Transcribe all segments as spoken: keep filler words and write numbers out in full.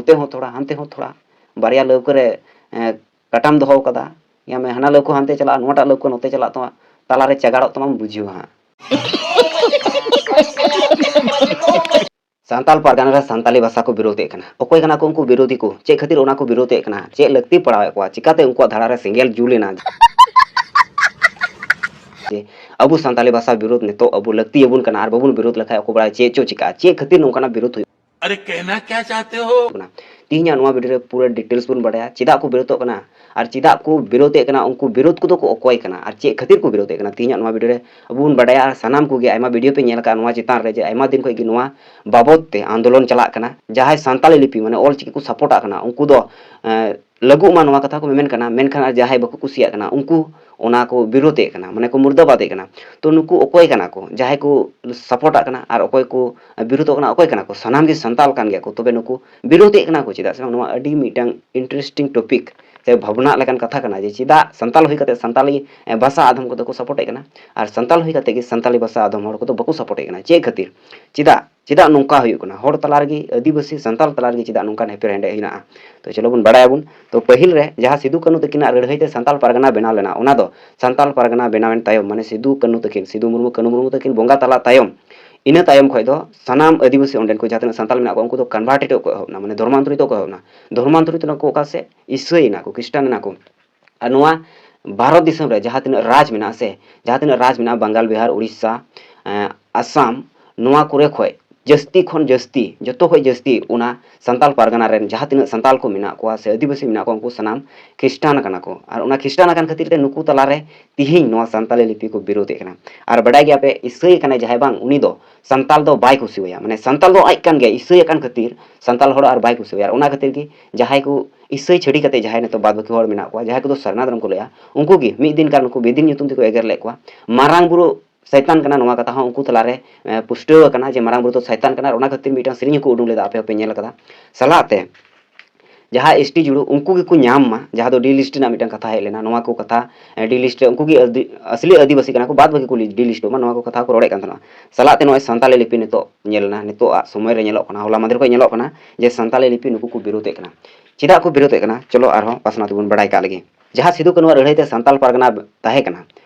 ᱱᱚᱛᱮ ᱦᱚᱸ ᱛᱷᱚᱲᱟ, ᱦᱟᱱᱛᱮ ᱦᱚᱸ ᱛᱷᱚᱲᱟ, ᱵᱟᱨᱭᱟ ᱞᱟᱹᱣᱠᱟᱹ ᱨᱮ ᱮᱸ, ᱠᱟᱴᱟᱢ ᱫᱚᱦᱚ ᱠᱟᱫᱟ, ᱧᱟᱢᱮ ᱦᱟᱱᱟ ᱞᱟᱹᱣᱠᱟᱹ ᱦᱟᱱᱛᱮ ᱪᱟᱞᱟᱜᱼᱟ, ᱱᱚᱣᱟᱴᱟᱜ ᱞᱟᱹᱣᱠᱟᱹ ᱱᱚᱛᱮ ᱪᱟᱞᱟᱜ ᱛᱟᱢᱟ, ᱛᱟᱞᱟᱨᱮ ᱪᱟᱜᱟᱲᱚᱜ ᱛᱟᱢᱟᱢ ᱵᱩᱡᱷᱟᱹᱣᱟ ᱦᱟᱸᱜ᱾ ᱥᱟᱱᱛᱟᱞ ᱯᱟᱨᱜᱟᱱᱟ ᱨᱮ ᱥᱟᱱᱛᱟᱞᱤ ᱵᱷᱟᱥᱟ ᱠᱚ ᱵᱤᱨᱳᱫᱮᱫ ᱠᱟᱱᱟ᱾ ᱚᱠᱚᱭ ᱠᱟᱱᱟ ᱠᱚ ᱩᱱᱠᱩ ᱵᱤᱨᱳᱫᱷᱤ ᱠᱚ? ᱪᱮᱫ ᱠᱷᱟᱹᱛᱤᱨ ᱚᱱᱟ ᱠᱚ ᱵᱤᱨᱳᱫᱮᱫ ᱠᱟᱱᱟ? ᱪᱮᱫ ᱞᱟᱹᱠᱛᱤ ᱯᱟᱲᱟᱣᱮᱫ ᱠᱚᱣᱟ? ᱪᱤᱠᱟᱛᱮ ᱩᱱᱠᱩᱣᱟᱜ ᱫᱷᱟᱲᱟ ᱨᱮ ᱥᱮᱸᱜᱮᱞ ᱡᱩᱞ ᱮᱱᱟ? ᱡᱮ ᱟᱵᱚ ᱥᱟᱱᱛᱟᱞᱤ ᱵᱷᱟᱥᱟ ᱵᱤᱨᱳᱫ ᱱᱤᱛᱚᱜ ᱟᱵᱚ ᱞᱟᱹᱠᱛᱤ ᱟᱵᱚᱱ ᱠᱟᱱᱟ, ᱟᱨ ᱵᱟᱵᱚᱱ ᱵᱤᱨᱳᱫ ᱞᱮᱠᱷᱟᱡ ᱚᱠᱚᱭ ᱵᱟᱲᱟᱭ ᱪᱮᱫ ᱪᱚ ᱪᱤᱠᱟᱹᱜᱼᱟ, ᱪᱮᱫ ᱠᱷᱟᱹᱛᱤᱨ ᱱᱚᱝᱠᱟᱱᱟᱜ ᱵᱤᱨᱳᱫ ᱦᱩᱭᱩᱜ ᱠᱟᱱᱟ᱾ ᱟᱨᱮ ᱠᱟᱦᱱᱟ ᱠᱭᱟ ᱪᱟᱦᱛᱮ ᱦᱳ? ᱛᱮᱦᱮᱧᱟᱜ ᱱᱚᱣᱟ video ᱨᱮ ᱯᱩᱨᱟᱹ details ᱵᱚᱱ ᱵᱟᱲᱟᱭᱟ, ᱪᱮᱫᱟᱜ ᱠᱚ ᱵᱤᱨᱳᱫᱚᱜ ᱠᱟᱱᱟ ᱟᱨ ᱪᱮᱫᱟᱜ ᱠᱚ ᱵᱤᱨᱳᱫᱮᱫ ᱠᱟᱱᱟ, ᱩᱱᱠᱩ ᱵᱤᱨᱳᱫ ᱠᱚᱫᱚ ᱠᱚ ᱚᱠᱚᱭ ᱠᱟᱱᱟ ᱟᱨ ᱪᱮᱫ ᱠᱷᱟᱹᱛᱤᱨ ᱠᱚ ᱵᱤᱨᱳᱫᱮᱫ ᱠᱟᱱᱟ᱾ ᱛᱮᱦᱮᱧᱟᱜ ᱱᱚᱣᱟ video ᱨᱮ ᱟᱵᱚ ᱵᱚᱱ ᱵᱟᱰᱟᱭᱟ᱾ ᱟᱨ ᱥᱟᱱᱟᱢ ᱠᱚᱜᱮ ᱟᱭᱢᱟ video ᱯᱮ ᱧᱮᱞ ᱟᱠᱟᱫᱼᱟ ᱱᱚᱣᱟ ᱪᱮᱛᱟᱱ ᱨᱮ, ᱡᱮ ᱟᱭᱢᱟ ᱫᱤᱱ ᱠᱷᱚᱱ ᱜᱮ ᱱᱚᱣᱟ ᱵᱟᱵᱚᱫ ᱛᱮ ᱟᱱᱫᱳᱞᱚᱱ ᱪᱟᱞᱟᱜ ᱠᱟᱱᱟ᱾ ᱡᱟᱦᱟᱸᱭ ᱥᱟᱱᱛᱟᱞᱤ ᱞᱤᱯᱤ ᱢᱟᱱᱮ ᱚᱞ ᱪᱤᱠᱤ ᱠᱚ ᱥᱟᱯᱳᱨᱴᱟᱜ ᱠᱟᱱᱟ, ᱩᱱᱠᱩ ᱫᱚ ᱮᱸ, ᱞᱟᱹᱜᱩᱜ ᱢᱟ, ᱱᱚᱣᱟ ᱠᱟᱛᱷᱟ ᱠᱚ ᱢᱮᱢᱮᱱ ᱠᱟᱱᱟ᱾ ᱢᱮᱱᱠᱷᱟᱱ ᱟᱨ ᱡᱟᱦᱟᱸᱭ ᱵᱟᱠᱚ ᱠᱩᱥᱤᱭᱟᱜ ᱠᱟᱱᱟ, ᱩᱱᱠᱩ ᱚᱱᱟ ᱠᱚ ᱵᱤᱨᱳᱫᱮᱫ ᱠᱟᱱᱟ, ᱢᱟᱱᱮ ᱠᱚ ᱢᱩᱨᱫᱟᱵᱟᱫᱮᱫ ᱠᱟᱱᱟ᱾ ᱛᱚ ᱱᱩᱠᱩ ᱚᱠᱚᱭ ᱠᱟᱱᱟ ᱠᱚ? ᱡᱟᱦᱟᱸᱭ ᱠᱚ ᱥᱟᱯᱳᱨᱴᱟᱜ ᱠᱟᱱᱟ ᱟᱨ ᱚᱠᱚᱭ ᱠᱚ ᱵᱤᱨᱳᱫᱚᱜ ᱠᱟᱱᱟ, ᱚᱠᱚᱭ ᱠᱟᱱᱟ ᱠᱚ? ᱥᱟᱱᱟᱢ ᱜᱮ ᱥᱟᱱᱛᱟᱞ ᱠᱟᱱ ᱜᱮᱭᱟ ᱠᱚ᱾ ᱛᱚᱵᱮ ᱱᱩᱠᱩ ᱵᱤᱨᱳᱫᱮᱫ ᱠᱟᱱᱟ ᱠᱚ ᱪᱮᱫᱟᱜ? ᱥᱮ ᱵᱟᱝ, ᱱᱚᱣᱟ ᱟᱹᱰᱤ ᱢᱤᱫᱴᱟᱝ interesting topic ᱥᱮ ᱵᱷᱟᱵᱽᱱᱟᱜ ᱞᱮᱠᱟᱱ ᱠᱟᱛᱷᱟ ᱠᱟᱱᱟ, ᱡᱮ ᱪᱮᱫᱟᱜ ᱥᱟᱱᱛᱟᱞ ᱦᱩᱭ ᱠᱟᱛᱮ ᱥᱟᱱᱛᱟᱞᱤ, ᱮ, ᱵᱷᱟᱥᱟ ᱟᱫᱚᱢ ᱠᱚᱫᱚ ᱠᱚ ᱥᱟᱯᱳᱨᱴᱮᱫ ᱠᱟᱱᱟ ᱟᱨ ᱥᱟᱱᱛᱟᱞ ᱦᱩᱭ ᱠᱟᱛᱮ ᱜᱮ ᱥᱟᱱᱛᱟᱞᱤ ᱵᱷᱟᱥᱟ ᱟᱫᱚᱢ ᱦᱚᱲ ᱠᱚᱫᱚ ᱵᱟᱠᱚ ᱥᱟᱯᱳᱨᱴᱮᱫ ᱠᱟᱱᱟ᱾ ᱪᱮᱫ ᱠᱷᱟᱹᱛᱤᱨ? ᱪᱮᱫᱟᱜ? ᱪᱮᱫᱟᱜ ᱱᱚᱝᱠᱟ ᱦᱩᱭᱩᱜ ᱠᱟᱱᱟ? ᱦᱚᱲ ᱛᱟᱞᱟ ᱨᱮᱜᱮ, ᱟᱹᱫᱤᱵᱟᱹᱥᱤ ᱥᱟᱱᱛᱟᱞ ᱛᱟᱞᱟ ᱨᱮᱜᱮ ᱪᱮᱫᱟᱜ ᱱᱚᱝᱠᱟᱱ ᱮᱯᱮᱨᱦᱮᱸᱰᱮᱡ ᱦᱮᱱᱟᱜᱼᱟ? ᱛᱚ ᱪᱚᱞᱚ ᱵᱚᱱ ᱵᱟᱲᱟᱭᱟᱵᱚᱱ᱾ ᱛᱚ ᱯᱟᱹᱦᱤᱞ ᱨᱮ ᱡᱟᱦᱟᱸ ᱥᱤᱫᱩ ᱠᱟᱹᱱᱦᱩ ᱛᱟᱹᱠᱤᱱᱟᱜ ᱞᱟᱹᱲᱦᱟᱹᱭ ᱛᱮ ᱥᱟᱱᱛᱟᱞ ᱯᱟᱨᱜᱟᱱᱟ ᱵᱮᱱᱟᱣ ᱞᱮᱱᱟ, ᱚᱱᱟ ᱫᱚ ᱥᱟᱱᱛᱟᱞ ᱯᱟᱨᱜᱟᱱᱟ ᱵᱮᱱᱟᱣᱮᱱ ᱛᱟᱭᱚᱢ, ᱢᱟᱱᱮ ᱥᱤᱫᱩ ᱠᱟᱹᱱᱦᱩ ᱛᱟᱹᱠᱤᱱ, ᱥᱤᱫᱩ ᱢᱩᱨᱢᱩ, ᱠᱟᱹᱱᱦᱩ ᱢᱩᱨᱢᱩ ᱛᱟᱹᱠᱤᱱ ᱵᱚᱸᱜᱟ ᱛᱟᱞᱟ ᱛᱟᱭᱚᱢ, ᱤᱱᱟᱹ ᱛᱟᱭᱚᱢ ᱠᱷᱚᱡ ᱫᱚ ᱥᱟᱱᱟᱢ ᱟᱹᱫᱤᱵᱟᱹᱥᱤ ᱚᱸᱰᱮᱱ ᱠᱚ ᱡᱟᱦᱟᱸ ᱛᱤᱱᱟᱹᱜ ᱥᱟᱱᱛᱟᱞ ᱢᱮᱱᱟᱜ ᱠᱚᱣᱟ, ᱩᱱᱠᱩ ᱫᱚ converted ᱠᱚ ᱮᱦᱚᱵ ᱮᱱᱟ, ᱢᱟᱱᱮ ᱫᱷᱚᱨᱢᱟᱱᱛᱚᱨᱤᱛ ᱠᱚ ᱮᱦᱚᱵ ᱮᱱᱟ᱾ ᱫᱷᱚᱨᱢᱟᱱᱛᱚᱨᱤᱛ ᱮᱱᱟ ᱠᱚ ᱚᱠᱟ ᱥᱮᱫ? ᱤᱥᱟᱹᱭ ᱮᱱᱟ ᱠᱚ, ᱠᱷᱨᱤᱥᱴᱟᱱ ᱮᱱᱟ ᱠᱚ᱾ ᱟᱨ ᱱᱚᱣᱟ ᱵᱷᱟᱨᱚᱛ ᱫᱤᱥᱚᱢ ᱨᱮ ᱡᱟᱦᱟᱸ ᱛᱤᱱᱟᱹᱜ ᱨᱟᱡᱽ ᱢᱮᱱᱟᱜᱼᱟ ᱥᱮ, ᱡᱟᱦᱟᱸ ᱛᱤᱱᱟᱹᱜ ᱨᱟᱡᱽ ᱢᱮᱱᱟᱜᱼᱟ, ᱵᱟᱝᱜᱟᱞ, ᱵᱤᱦᱟᱨ, ᱩᱲᱤᱥᱥᱟ, ᱮᱸ, ᱟᱥᱟᱢ, ᱱᱚᱣᱟ ᱠᱚᱨᱮ ᱠᱷᱚᱡ ᱡᱟᱹᱥᱛᱤ ᱠᱷᱚᱱ ᱡᱟᱹᱥᱛᱤ, ᱡᱚᱛᱚ ᱠᱷᱚᱡ ᱡᱟᱹᱥᱛᱤ ᱚᱱᱟ ᱥᱟᱱᱛᱟᱞ ᱯᱟᱨᱜᱟᱱᱟ ᱨᱮᱱ ᱡᱟᱦᱟᱸ ᱛᱤᱱᱟᱹᱜ ᱥᱟᱱᱛᱟᱞ ᱠᱚ ᱢᱮᱱᱟᱜ ᱠᱚᱣᱟ ᱥᱮ ᱟᱹᱫᱤᱵᱟᱹᱥᱤ ᱢᱮᱱᱟᱜ ᱠᱚᱣᱟ, ᱩᱱᱠᱩ ᱥᱟᱱᱟᱢ ᱠᱷᱨᱤᱥᱴᱟᱱ ᱠᱟᱱᱟ ᱠᱚ᱾ ᱟᱨ ᱚᱱᱟ ᱠᱷᱨᱤᱥᱴᱟᱱ ᱟᱠᱟᱱ ᱠᱷᱟᱹᱛᱤᱨ ᱛᱮ ᱱᱩᱠᱩ ᱛᱟᱞᱟᱨᱮ ᱛᱤᱦᱤᱧ ᱱᱚᱣᱟ ᱥᱟᱱᱛᱟᱞᱤ ᱞᱤᱯᱤ ᱠᱚ ᱵᱤᱨᱳᱫᱮᱫ ᱠᱟᱱᱟ᱾ ᱟᱨ ᱵᱟᱰᱟᱭ ᱜᱮᱭᱟᱯᱮ, ᱤᱥᱟᱹᱭ ᱠᱟᱱᱟᱭ ᱡᱟᱦᱟᱸᱭ, ᱵᱟᱝ, ᱩᱱᱤ ᱫᱚ ᱥᱟᱱᱛᱟᱞ ᱫᱚ ᱵᱟᱭ ᱠᱩᱥᱤᱣᱟᱭᱟ᱾ ᱢᱟᱱᱮ ᱥᱟᱱᱛᱟᱞ ᱫᱚ ᱟᱡ ᱠᱟᱱ ᱜᱮᱭᱟ, ᱤᱥᱟᱹᱭ ᱟᱠᱟᱱ ᱠᱷᱟᱹᱛᱤᱨ ᱥᱟᱱᱛᱟᱞ ᱦᱚᱲ ᱟᱨ ᱵᱟᱭ ᱠᱩᱥᱤᱣᱟᱭᱟ᱾ ᱟᱨ ᱚᱱᱟ ᱠᱷᱟᱹᱛᱤᱨ ᱜᱮ ᱡᱟᱦᱟᱸᱭ ᱠᱚ ᱤᱥᱟᱹᱭ ᱪᱷᱟᱹᱰᱤ ᱠᱟᱛᱮ ᱡᱟᱦᱟᱸᱭ ᱱᱤᱛᱚᱜ ᱵᱟᱫ ᱵᱟᱹᱠᱤ ᱦᱚᱲ ᱢᱮᱱᱟᱜ ᱠᱚᱣᱟ, ᱡᱟᱦᱟᱸᱭ ᱠᱚᱫᱚ ᱥᱟᱨᱱᱟ ᱫᱷᱚᱨᱚᱢ ᱠᱚ ᱞᱟᱹᱭᱟ, ᱩᱱᱠᱩ ᱜᱮ ᱢᱤᱫ ᱫᱤᱱ ᱠᱟᱨ ᱱᱩᱠᱩ ᱵᱮᱫᱤᱱ ᱧᱩᱛᱩᱢ ᱛᱮᱠᱚ ᱮᱜᱮᱨ ᱞᱮᱫ ᱠᱚᱣᱟ᱾ ᱢᱟᱨᱟᱝ ᱵᱩᱨᱩ ᱥᱟᱭᱛᱟᱱ ᱠᱟᱱᱟ, ᱱᱚᱣᱟ ᱠᱟᱛᱷᱟ ᱦᱚᱸ ᱩᱱᱠᱩ ᱛᱟᱞᱟᱨᱮ, ᱮ, ᱯᱩᱥᱴᱟᱹᱣ ᱟᱠᱟᱱᱟ ᱡᱮ ᱢᱟᱨᱟᱝ ᱵᱩᱨᱩ ᱫᱚ ᱥᱟᱭᱛᱟᱱ ᱠᱟᱱᱟ᱾ ᱟᱨ ᱚᱱᱟ ᱠᱷᱟᱹᱛᱤᱨ ᱢᱤᱫᱴᱟᱝ ᱥᱮᱨᱮᱧ ᱦᱚᱸᱠᱚ ᱩᱰᱩᱝ ᱞᱮᱫᱟ, ᱟᱯᱮ ᱦᱚᱸᱯᱮ ᱧᱮᱞ ᱟᱠᱟᱫᱟ᱾ ᱥᱟᱞᱟᱜ ᱛᱮ ᱡᱟᱦᱟᱸ ᱮᱥ ᱴᱤ ᱡᱩᱲᱩ, ᱩᱱᱠᱩ ᱜᱮᱠᱚ ᱧᱟᱢ ᱢᱟ, ᱡᱟᱦᱟᱸ ᱫᱚ ᱰᱤ ᱞᱤᱥᱴ ᱨᱮᱱᱟᱜ ᱢᱤᱫᱴᱟᱝ ᱠᱟᱛᱷᱟ ᱦᱮᱡ ᱞᱮᱱᱟ, ᱱᱚᱣᱟ ᱠᱚ ᱠᱟᱛᱷᱟ, ᱮ, ᱰᱤ ᱞᱤᱥᱴ ᱨᱮ ᱩᱱᱠᱩ ᱜᱮ ᱟᱹᱫᱤ-, ᱟᱥᱞᱤ ᱟᱹᱫᱤᱵᱟᱹᱥᱤ ᱠᱟᱱᱟ ᱠᱚ, ᱵᱟᱫ ᱵᱟᱹᱠᱤ ᱠᱚ ᱰᱤ ᱞᱤᱥᱴᱚᱜ ᱢᱟ, ᱱᱚᱣᱟ ᱠᱚ ᱠᱟᱛᱷᱟ ᱠᱚ ᱨᱚᱲᱮᱫ ᱠᱟᱱ ᱛᱟᱦᱮᱱᱟ᱾ ᱥᱟᱞᱟᱜ ᱛᱮ ᱱᱚᱜᱼᱚᱭ ᱥᱟᱱᱛᱟᱞᱤ ᱞᱤᱯᱤ ᱱᱤᱛᱚᱜ ᱧᱮᱞ ᱮᱱᱟ, ᱱᱤᱛᱚᱜ ᱟᱜ ᱥᱚᱢᱚᱭ ᱨᱮ ᱧᱮᱞᱚᱜ ᱠᱟᱱᱟ, ᱦᱚᱞᱟ ᱢᱟᱫᱷᱮᱨ ᱠᱷᱚᱱ ᱧᱮᱞᱚᱜ ᱠᱟᱱᱟ ᱡᱮ ᱥᱟᱱᱛᱟᱞᱤ ᱞᱤᱯᱤ ᱱᱩᱠᱩ ᱠᱚ ᱵᱤᱨᱳᱫᱮᱫ ᱠᱟᱱᱟ᱾ ᱪᱮᱫᱟᱜ ᱠᱚ ᱵᱤᱨᱳᱫᱮᱫ ᱠᱟᱱᱟ? ᱪᱚᱞᱚ ᱟᱨᱦᱚᱸ ᱯᱟᱥᱱᱟᱣ ᱛᱮᱵᱚᱱ ᱵᱟᱲᱟᱭ ᱠᱟᱜ ᱞᱮᱜᱮ᱾ ᱡᱟᱦᱟᱸ ᱥᱤᱫᱩ ᱠᱟᱹᱱᱩᱣᱟᱜ ᱞᱟᱹᱲᱦᱟᱹᱭ ᱛᱮ ᱥᱟᱱᱛᱟᱞ ᱯᱟᱨᱜᱟᱱᱟ ᱛᱟᱦᱮᱸ ᱠᱟᱱᱟ,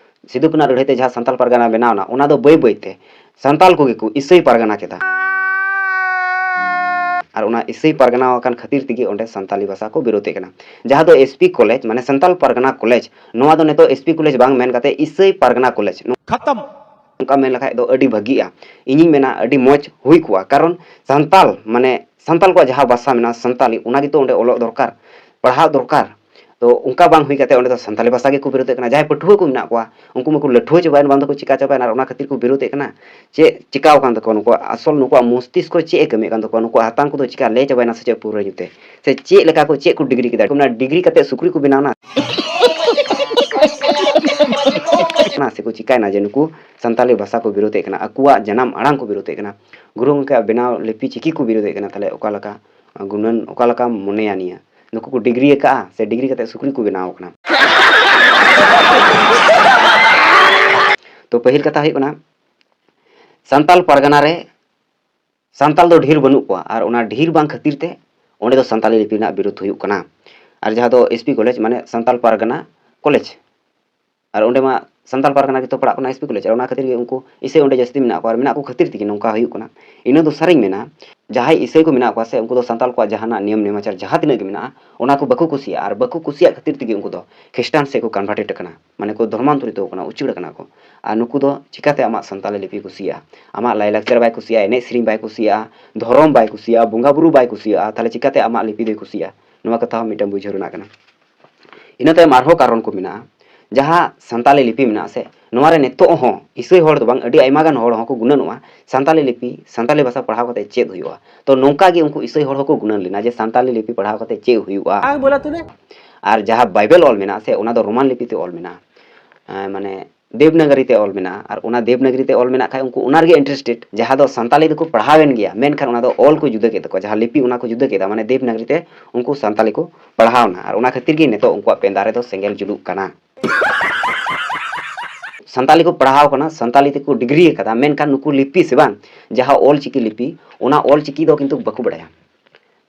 ᱥᱤᱫᱩ ᱠᱟᱹᱱᱩᱣᱟᱜ ᱞᱟᱹᱲᱦᱟᱹᱭ ᱛᱮ ᱡᱟᱦᱟᱸ ᱥᱟᱱᱛᱟᱞ ᱯᱟᱨᱜᱟᱱᱟ ᱵᱮᱱᱟᱣ ᱮᱱᱟ, ᱚᱱᱟ ᱫᱚ ᱵᱟᱹᱭ ᱵᱟᱹᱭ ᱛᱮ ᱥᱟᱱᱛᱟᱞ ᱠᱚᱜᱮ ᱠᱚ ᱤᱥᱟᱹᱭ ᱯᱟᱨᱜᱟᱱᱟ ᱠᱮᱫᱟ᱾ ᱟᱨ ᱚᱱᱟ ᱤᱥᱟᱹᱭ ᱯᱟᱨᱜᱟᱱᱟ ᱟᱠᱟᱱ ᱠᱷᱟᱹᱛᱤᱨ ᱛᱮᱜᱮ ᱚᱸᱰᱮ ᱥᱟᱱᱛᱟᱞᱤ ᱵᱷᱟᱥᱟ ᱠᱚ ᱵᱤᱨᱳᱫᱮᱫ ᱠᱟᱱᱟ᱾ ᱡᱟᱦᱟᱸ ᱫᱚ ᱮᱥ ᱯᱤ ᱠᱚᱞᱮᱡᱽ, ᱢᱟᱱᱮ ᱥᱟᱱᱛᱟᱞ ᱯᱟᱨᱜᱟᱱᱟ ᱠᱚᱞᱮᱡᱽ, ᱱᱚᱣᱟ ᱫᱚ ᱱᱤᱛᱚᱜ ᱮᱥ ᱯᱤ ᱠᱚᱞᱮᱡᱽ ᱵᱟᱝ ᱢᱮᱱ ᱠᱟᱛᱮ ᱤᱥᱟᱹᱭ ᱯᱟᱨᱜᱟᱱᱟ ᱠᱚᱞᱮᱡᱽ, ᱱᱚ-, ᱠᱷᱟᱛᱟᱢ᱾ ᱚᱱᱠᱟ ᱢᱮᱱ ᱞᱮᱠᱷᱟᱡ ᱫᱚ ᱟᱹᱰᱤ ᱵᱷᱟᱹᱜᱤᱜᱼᱟ᱾ ᱤᱧᱤᱧ ᱢᱮᱱᱟ ᱟᱹᱰᱤ ᱢᱚᱡᱽ ᱦᱩᱭ ᱠᱚᱜᱼᱟ, ᱠᱟᱨᱚᱱ ᱥᱟᱱᱛᱟᱞ, ᱢᱟᱱᱮ ᱥᱟᱱᱛᱟᱞ ᱠᱚᱣᱟᱜ ᱡᱟᱦᱟᱸ ᱵᱷᱟᱥᱟ ᱢᱮᱱᱟᱜᱼᱟ ᱥᱟᱱᱛᱟᱞᱤ, ᱚᱱᱟ ᱜᱮᱛᱚ ᱚᱸᱰᱮ ᱚᱞᱚᱜ ᱫᱚᱨᱠᱟᱨ, ᱯᱟᱲᱦᱟᱜ ᱫᱚᱨᱠᱟᱨ᱾ ᱛᱚ ᱚᱱᱠᱟ ᱵᱟᱝ ᱦᱩᱭ ᱠᱟᱛᱮ ᱚᱸᱰᱮ ᱫᱚ ᱥᱟᱱᱛᱟᱞᱤ ᱵᱷᱟᱥᱟ ᱜᱮᱠᱚ ᱵᱤᱨᱳᱫᱮᱫ ᱠᱟᱱᱟ᱾ ᱡᱟᱦᱟᱸᱭ ᱯᱟᱹᱴᱷᱩᱣᱟᱹ ᱠᱚ ᱢᱮᱱᱟᱜ ᱠᱚᱣᱟ, ᱩᱱᱠᱩ ᱢᱟᱠᱚ ᱞᱟᱹᱴᱷᱩᱣᱟᱹ ᱪᱟᱵᱟᱭᱮᱱ, ᱵᱟᱝ ᱫᱚᱠᱚ ᱪᱤᱠᱟ ᱪᱟᱵᱟᱭᱮᱱ, ᱟᱨ ᱚᱱᱟ ᱠᱷᱟᱹᱛᱤᱨ ᱠᱚ ᱵᱤᱨᱳᱫᱮᱫ ᱠᱟᱱᱟ᱾ ᱪᱮᱫ ᱪᱤᱠᱟᱣ ᱟᱠᱟᱱ ᱛᱟᱠᱚᱣᱟ ᱱᱩᱠᱩᱣᱟᱜ? ᱟᱥᱚᱞ ᱱᱩᱠᱩᱣᱟᱜ ᱢᱚᱥᱛᱤᱥᱠᱚ ᱪᱮᱫ ᱮ ᱠᱟᱹᱢᱤᱭᱮᱫ ᱠᱟᱱ ᱛᱟᱠᱚᱣᱟ? ᱱᱩᱠᱩᱣᱟᱜ ᱦᱟᱛᱟᱝ ᱠᱚᱫᱚ ᱪᱤᱠᱟ ᱞᱮ ᱪᱟᱵᱟᱭᱮᱱᱟ ᱥᱮ ᱪᱮᱫ ᱯᱟᱹᱣᱨᱟᱹ ᱧᱩ ᱛᱮ? ᱥᱮ ᱪᱮᱫ ᱞᱮᱠᱟ ᱠᱚ, ᱪᱮᱫ ᱠᱚ ᱰᱤᱜᱽᱨᱤ ᱠᱮᱫᱟ? ᱚᱱᱟ ᱰᱤᱜᱽᱨᱤ ᱠᱟᱛᱮ ᱥᱩᱠᱨᱤ ᱠᱚ ᱵᱮᱱᱟᱣ ᱮᱱᱟ? ᱚᱱᱟ ᱥᱮᱠᱚ ᱪᱤᱠᱟᱭᱮᱱᱟ ᱡᱮ ᱱᱩᱠᱩ ᱥᱟᱱᱛᱟᱞᱤ ᱵᱷᱟᱥᱟ ᱠᱚ ᱵᱤᱨᱳᱫᱮᱫ ᱠᱟᱱᱟ, ᱟᱠᱚᱣᱟᱜ ᱡᱟᱱᱟᱢ ᱟᱲᱟᱝ ᱠᱚ ᱵᱤᱨᱳᱫᱮᱫ ᱠᱟᱱᱟ, ᱜᱩᱨᱩ ᱜᱚᱢᱠᱮᱭᱟᱜ ᱵᱮᱱᱟᱣ ᱞᱤᱯᱤ ᱪᱤᱠᱤ ᱠᱚ ᱵᱤᱨᱳᱫᱮᱫ ᱠᱟᱱᱟ? ᱛᱟᱦᱞᱮ ᱚᱠᱟ ᱞᱮᱠᱟ ᱜᱩᱱᱟᱹᱱ, ᱚᱠᱟ ᱞᱮᱠᱟᱢ ᱢᱚᱱᱮᱭᱟ ᱱᱤᱭᱟᱹ? ᱱᱩᱠᱩ ᱠᱚ ᱰᱤᱜᱽᱨᱤ ᱟᱠᱟᱫᱼᱟ ᱥᱮ ᱰᱤᱜᱽᱨᱤ ᱠᱟᱛᱮ ᱥᱩᱠᱨᱤ ᱠᱚ ᱵᱮᱱᱟᱣ ᱟᱠᱟᱱᱟ? ᱛᱚ ᱯᱟᱹᱦᱤᱞ ᱠᱟᱛᱷᱟ ᱦᱩᱭᱩᱜ ᱠᱟᱱᱟ, ᱥᱟᱱᱛᱟᱞ ᱯᱟᱨᱜᱟᱱᱟ ᱨᱮ ᱥᱟᱱᱛᱟᱞ ᱫᱚ ᱰᱷᱮᱨ ᱵᱟᱹᱱᱩᱜ ᱠᱚᱣᱟ, ᱟᱨ ᱚᱱᱟ ᱰᱷᱮᱨ ᱵᱟᱝ ᱠᱷᱟᱹᱛᱤᱨ ᱛᱮ ᱚᱸᱰᱮ ᱫᱚ ᱥᱟᱱᱛᱟᱞᱤ ᱞᱤᱯᱤ ᱨᱮᱱᱟᱜ ᱵᱤᱨᱳᱫᱷ ᱦᱩᱭᱩᱜ ᱠᱟᱱᱟ᱾ ᱟᱨ ᱡᱟᱦᱟᱸ ᱫᱚ ᱮᱥ ᱯᱤ ᱠᱚᱞᱮᱡᱽ, ᱢᱟᱱᱮ ᱥᱟᱱᱛᱟᱞ ᱯᱟᱨᱜᱟᱱᱟ ᱠᱚᱞᱮᱡᱽ, ᱟᱨ ᱚᱸᱰᱮ ᱢᱟ ᱥᱟᱱᱛᱟᱞ ᱯᱟᱨᱜᱟᱱᱟ ᱜᱮᱛᱚ ᱯᱟᱲᱟᱜ ᱠᱟᱱᱟ ᱮᱥ ᱯᱤ ᱠᱚᱞᱮᱡᱽ, ᱟᱨ ᱚᱱᱟ ᱠᱷᱟᱹᱛᱤᱨ ᱜᱮ ᱩᱱᱠᱩ ᱤᱥᱟᱹᱭ ᱚᱸᱰᱮ ᱡᱟᱹᱥᱛᱤ ᱢᱮᱱᱟᱜ ᱠᱚᱣᱟ, ᱟᱨ ᱢᱮᱱᱟᱜ ᱠᱚ ᱠᱷᱟᱹᱛᱤᱨ ᱛᱮᱜᱮ ᱱᱚᱝᱠᱟ ᱦᱩᱭᱩᱜ ᱠᱟᱱᱟ᱾ ᱤᱱᱟᱹ ᱫᱚᱥᱟᱨᱤᱧ ᱢᱮᱱᱟ, ᱡᱟᱦᱟᱸᱭ ᱤᱥᱟᱹᱭ ᱠᱚ ᱢᱮᱱᱟᱜ ᱠᱚᱣᱟ ᱥᱮ, ᱩᱱᱠᱩ ᱫᱚ ᱥᱟᱱᱛᱟᱞ ᱠᱚᱣᱟᱜ ᱡᱟᱦᱟᱱᱟᱜ ᱱᱤᱭᱚᱢ ᱱᱮᱢᱟᱪᱟᱨ ᱡᱟᱦᱟᱸ ᱛᱤᱱᱟᱹᱜ ᱜᱮ ᱢᱮᱱᱟᱜᱼᱟ, ᱚᱱᱟ ᱠᱚ ᱵᱟᱠᱚ ᱠᱩᱥᱤᱭᱟᱜᱼᱟ, ᱟᱨ ᱵᱟᱠᱚ ᱠᱩᱥᱤᱭᱟᱜ ᱠᱷᱟᱹᱛᱤᱨ ᱛᱮᱜᱮ ᱩᱱᱠᱩ ᱫᱚ ᱠᱷᱨᱤᱥᱴᱟᱱ ᱥᱮᱫ ᱠᱚ ᱠᱚᱱᱵᱷᱟᱨᱴᱮᱰ ᱟᱠᱟᱱᱟ, ᱢᱟᱱᱮ ᱠᱚ ᱫᱷᱚᱨᱢᱟᱱᱛᱚᱨᱤᱛᱚ ᱟᱠᱟᱱᱟ, ᱩᱪᱟᱹᱲ ᱟᱠᱟᱱᱟ ᱠᱚ᱾ ᱟᱨ ᱱᱩᱠᱩ ᱫᱚ ᱪᱤᱠᱟᱛᱮ ᱟᱢᱟᱜ ᱥᱟᱱᱛᱟᱞᱤ ᱞᱤᱯᱤ ᱠᱩᱥᱤᱭᱟᱜᱼᱟ? ᱟᱢᱟᱜ ᱞᱟᱭᱼᱞᱟᱠᱪᱟᱨ ᱵᱟᱭ ᱠᱩᱥᱤᱭᱟᱜᱼᱟ, ᱮᱱᱮᱡ ᱥᱮᱨᱮᱧ ᱵᱟᱭ ᱠᱩᱥᱤᱭᱟᱜᱼᱟ, ᱫᱷᱚᱨᱚᱢ ᱵᱟᱭ ᱠᱩᱥᱤᱭᱟᱜᱼᱟ, ᱵᱚᱸᱜᱟ ᱵᱩᱨᱩ ᱵᱟᱭ ᱠᱩᱥᱤᱭᱟᱜᱼᱟ, ᱛᱟᱦᱞᱮ ᱪᱤᱠᱟᱛᱮ ᱟᱢᱟᱜ ᱞᱤᱯᱤ ᱫᱚᱭ ᱠᱩᱥᱤᱭᱟᱜᱼᱟ? ᱱᱚᱣᱟ ᱠᱟᱛᱷᱟ ᱦᱚᱸ ᱢᱤᱫᱴᱟᱝ ᱵᱩᱡᱷᱟᱹᱣ ᱨᱮᱱᱟᱜ ᱠᱟᱱᱟ᱾ ᱤᱱᱟᱹ ᱛᱟᱭᱚᱢ ᱟᱨᱦᱚᱸ ᱠᱟᱨᱚᱱ ᱠᱚ ᱢᱮᱱᱟᱜᱼᱟ᱾ ᱡᱟᱦᱟᱸ ᱥᱟᱱᱛᱟᱞᱤ ᱞᱤᱯᱤ ᱢᱮᱱᱟᱜᱼᱟ ᱥᱮ, ᱱᱚᱣᱟ ᱨᱮ ᱱᱤᱛᱚᱜ ᱦᱚᱸ ᱤᱥᱟᱹᱭ ᱦᱚᱲ ᱫᱚ ᱵᱟᱝ, ᱟᱹᱰᱤ ᱟᱭᱢᱟ ᱜᱟᱱ ᱦᱚᱲ ᱦᱚᱸᱠᱚ ᱜᱩᱱᱟᱹᱱᱚᱜᱼᱟ, ᱥᱟᱱᱛᱟᱞᱤ ᱞᱤᱯᱤ, ᱥᱟᱱᱛᱟᱞᱤ ᱵᱷᱟᱥᱟ ᱯᱟᱲᱦᱟᱣ ᱠᱟᱛᱮ ᱪᱮᱫ ᱦᱩᱭᱩᱜᱼᱟ? ᱛᱚ ᱱᱚᱝᱠᱟ ᱜᱮ ᱩᱱᱠᱩ ᱤᱥᱟᱹᱭ ᱦᱚᱲ ᱦᱚᱸᱠᱚ ᱜᱩᱱᱟᱹᱱ ᱞᱮᱱᱟ ᱡᱮ ᱥᱟᱱᱛᱟᱞᱤ ᱞᱤᱯᱤ ᱯᱟᱲᱦᱟᱣ ᱠᱟᱛᱮ ᱪᱮᱫ ᱦᱩᱭᱩᱜᱼᱟ? ᱟᱨ ᱡᱟᱦᱟᱸ ᱵᱟᱭᱵᱮᱞ ᱚᱞ ᱢᱮᱱᱟᱜᱼᱟ ᱥᱮ, ᱚᱱᱟ ᱫᱚ ᱨᱳᱢᱟᱱ ᱞᱤᱯᱤ ᱛᱮ ᱚᱞ ᱢᱮᱱᱟᱜᱼᱟ᱾ ᱮᱸ, ᱢᱟᱱᱮ ᱫᱮᱵᱽᱱᱟᱜᱚᱨᱤ ᱛᱮ ᱚᱞ ᱢᱮᱱᱟᱜᱼᱟ, ᱟᱨ ᱚᱱᱟ ᱫᱮᱵᱽᱱᱟᱜᱚᱨᱤ ᱛᱮ ᱚᱞ ᱢᱮᱱᱟᱜ ᱠᱷᱟᱡ ᱩᱱᱠᱩ ᱚᱱᱟ ᱨᱮᱜᱮ interested᱾ ᱡᱟᱦᱟᱸ ᱫᱚ ᱥᱟᱱᱛᱟᱞᱤ ᱫᱚᱠᱚ ᱯᱟᱲᱦᱟᱣᱮᱱ ᱜᱮᱭᱟ, ᱢᱮᱱᱠᱷᱟᱱ ᱚᱱᱟ ᱫᱚ ᱚᱞ ᱠᱚ ᱡᱩᱫᱟᱹ ᱠᱮᱫ ᱛᱟᱠᱚᱣᱟ, ᱡᱟᱦᱟᱸ ᱞᱤᱯᱤ ᱚᱱᱟ ᱠᱚ ᱡᱩᱫᱟᱹ ᱠᱮᱫᱟ, ᱢᱟᱱᱮ ᱫᱮᱵᱽᱱᱟᱜᱚᱨᱤ ᱛᱮ ᱩᱱᱠᱩ ᱥᱟᱱᱛᱟᱞᱤ ᱠᱚ ᱯᱟᱲᱦᱟᱣᱱᱟ, ᱟᱨ ᱚᱱᱟ ᱠᱷᱟᱹᱛᱤᱨ ᱜᱮ ᱱᱤᱛᱚᱜ ᱩᱱᱠᱩᱣᱟᱜ ᱯᱮᱸᱫᱟ ᱨᱮᱫᱚ ᱥᱮᱸᱜᱮᱞ ᱡᱩᱞᱩᱜ ᱠᱟᱱᱟ᱾ ᱥᱟᱱᱛᱟᱞᱤ ᱠᱚ ᱯᱟᱲᱦᱟᱣ ᱠᱟᱱᱟ, ᱥᱟᱱᱛᱟᱞᱤ ᱛᱮᱠᱚ ᱰᱤᱜᱽᱨᱤ ᱟᱠᱟᱫᱟ, ᱢᱮᱱᱠᱷᱟᱱ ᱱᱩᱠᱩ ᱞᱤᱯᱤ ᱥᱮ ᱵᱟᱝ, ᱡᱟᱦᱟᱸ ᱚᱞ ᱪᱤᱠᱤ ᱞᱤᱯᱤ, ᱚᱱᱟ ᱚᱞ ᱪᱤᱠᱤ ᱫᱚ ᱠᱤᱱᱛᱩ ᱵᱟᱠᱚ ᱵᱟᱲᱟᱭᱟ᱾